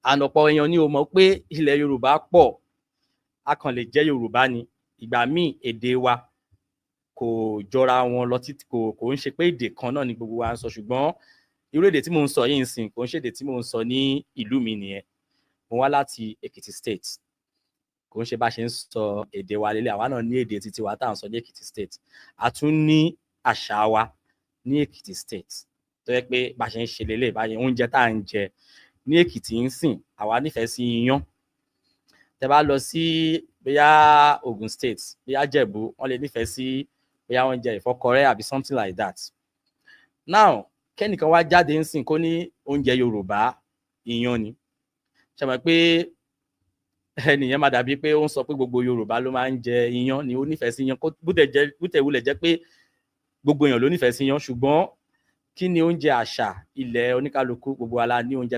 And ọ̀pọ̀ èèyàn ni ò mọ̀ pé ilẹ̀ Yorùbá pọ̀. A kàn lè jẹ́ Yorùbá ni, ìgbà míì èdè wa kò jọra wọn lọ títí, kò ń ṣe pé èdè kan náà ni gbogbo wa ń sọ. Ṣùgbọ́n irú èdè tí mò ń sọ yìí ń sìn, kò ń ṣe èdè tí mò ń sọ ní ìlú mi nìyẹn. Mo wá láti Èkìtì State. Kò ń ṣe bá ṣe ń sọ èdè wa lélẹ̀. Àwa náà ní èdè títí wa tá à ń sọ ní Èkìtì State. A tún ní àṣà wa ní Èkìtì State tó yẹ pé bá ṣe ń ṣe lélẹ̀, bá ṣe oúnjẹ tá à ń jẹ ní Èkìtì ń sìn, àwa nífẹ̀ẹ́ sí iyán. Tẹ bá lọ sí bóyá Ogun State, bóyá Jẹ̀bú, wọ́n lè nífẹ̀ẹ́ sí bóyá oúnjẹ ìfọ́kọrẹ́ àbí something like that. Now, kẹ́nìkan wá jáde ń sìn kó ní oúnjẹ Yorùbá iyán ni, ṣe mọ̀ pé ẹnìyẹn máa dàbí pé ó ń sọ pé gbogbo Yorùbá ló máa ń jẹ iyán ni ó nífẹ̀ẹ́ sí iyán? Bó tẹ̀ wulẹ̀ jẹ́ pé gbogbo èèyàn ló nífẹ̀ẹ́ sí iyán, ṣùgbọ́n kí ni oúnjẹ àṣà ilẹ̀ oníkálukú? Gbogbo wa la ní oúnjẹ.